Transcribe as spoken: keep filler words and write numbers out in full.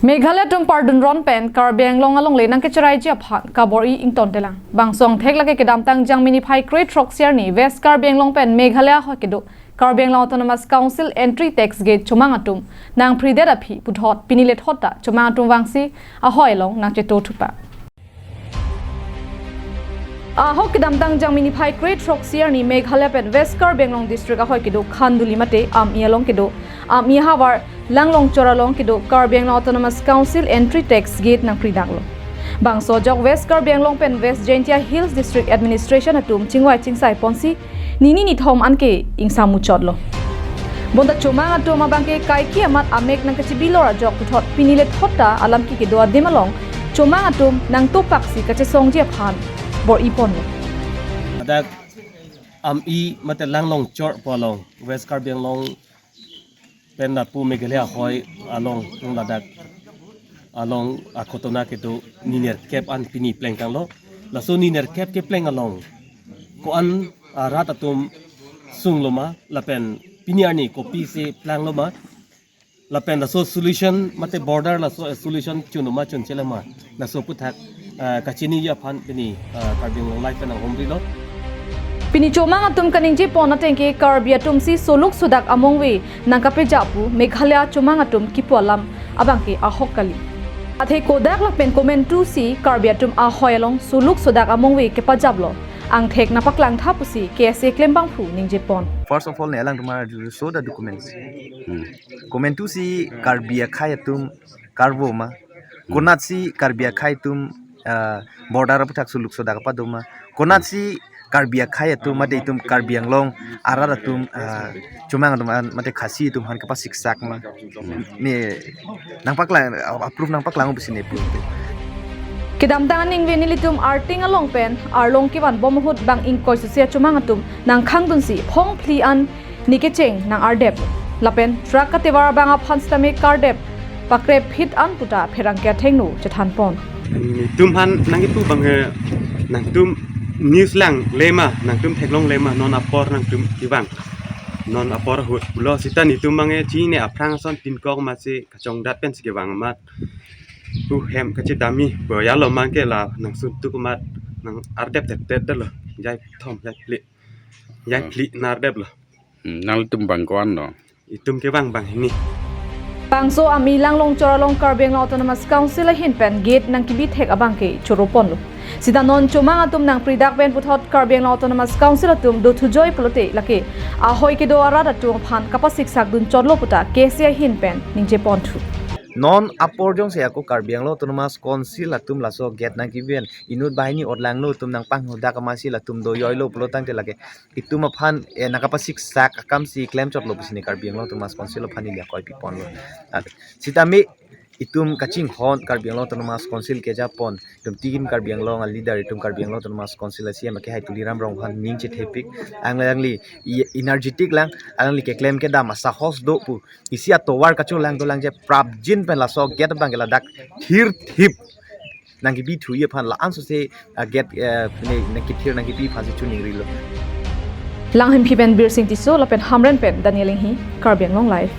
Meghalaya atum pardun ron pen Karbi Anglong alongle nangkecheraiji aphan kabor-i ingtontelang. Bangso angthek lake kedamtang Jangmi niphai kre-throksi arni West Karbi Anglong pen Meghalaya ahoi kedo Karbi Anglong Autonomous Council entry tax gate chomang atum nangphridet aphi puthot pini lethot ta chomang atum vangsi ahoi along nangchetothupa. Ahok kedamtang Jangmi niphai kre-throksi arni Meghalaya pen West Karbi Anglong District ahoi kedo Khanduli mate Ami along kedo Ami ahavar Langlongchor along kedo Karbi Anglong Autonomous Council entry tax gate nangphridaklo. Bangso ajok West Karbi Anglong pen West Jaintia Hills District Administration atum chingvai chingsai ponsi nini nithom anke ingsamuchotlo. Bonta chomang atum abangke kaike amat amek nangkachibilor ajok puthot pini lethot ta alam ke kedo adim along chomang atum nangtopaksi kachesongji aphan bor-i ponlo. Ladak Ami mate Langlongchor pu along West Karbi Anglong pen lapu Meghalaya ahoi along tung ladak along akhotona kedo ni nerkep an pini plengtanglo. Laso ni nerkep kepleng along ko-an arat atum sungloma lapen pini arni kopisi plangloma lapen laso solution mate border laso solution chunoma chunche lama laso aputhak ah, kachiniji aphan pini ah, Karbi Anglong Live pen nanghumrilo. Pini chomang atum kaningje pon atengke Karbi atumsi suluk sudak amongve nangkapejap pu Meghalaya chomang atum kipu alam abangke ahok kali. Athe kodak lapen komantusi Karbi atum ahoi along suluk sudak amongve kepajaplo angthek nangpaklangtha pusi K S A klembangphu ningje pon. First of all, ne alangtum arju, show the documents. Hmm. Komantusi Karbi akhei atum karvoma. Konatsi Karbi akhei atum ah, border aputhak suluk sudak padoma. Konatsi Karbi akhei atum mate itum Karbi Anglong arat atum ah, chomang atum an mate Khasi atum aphan kapasiksakma. Ne nangpaklang, approve nangpaklang pusi ne pu. Kedamtang aningve nelitum Arting along pen arlong kevanbom ahut bang ingkoi susia chomang atum nangkhangdunsi phongphli an ni kecheng nang-ardep. Lapen truck katevar abang aphan sitame kardep pakrephit an puta pherangke athengno chethanpon. Itum aphan nangkipu abang eh, nangtum news langlema, nangtum theklonglema, non apor nangtum kevang. Non apor ahut pulo sita netum abang eh, chini aphrang ason pinkok masi kachongdat pensi kevang amat. Pu hem kachedamji boyalo abangke la nangsuntuk amat nang-ardep teptep detlo. Jai thom jai phli. Jai phli nang-ardeplo. Hmm, nangtum abang ko-an lo? Itum kevang abang hini. Bangso Ami Langlongchor along Karbi Anglong Autonomous Council ahin pen gate nangkebithek abangke choro ponlo. Sita non chomang atum nangphridak pen puthot Karbi Anglong Autonomous Council atum dothujoi pulote lake ahoi kedo arat atum aphan kapasiksakdunchotlo puta K S A ahin pen ningje ponthu. Non apor jongsi ako Karbi Anglong Autonomous Council atum laso gate nangkebi pen inut banghini orlangno atum nangpanghudak amatsi latum dojoilo pulo tangte lake itum aphan eh, nangkapasiksak akamsi klemchotlo pusi ne Karbi Anglong Autonomous Council aphan neli akoi piponlo. Ah, sitame itum kachinghon Karbi Anglong Autonomous Council kejapon, itum tikim Karbi Anglong a leader, itum Karbi Anglong Autonomous Council a C E M akehai Tuliram Ronghang aphan ning chethepik, alangli i- energetic lang, alangli keklem kedam asahos do pu, isi atovar kacholang dolang je prapjin pen laso gate abangke ladak thirthip nangkebithuji aphan la-an sose a gate eh, ne, nangkethir nangkebi aphansi choningrilo. Langhemphi pen Birsing Tisso lapen Hamren pen Daniel Inghi, Karbi Anglong Live.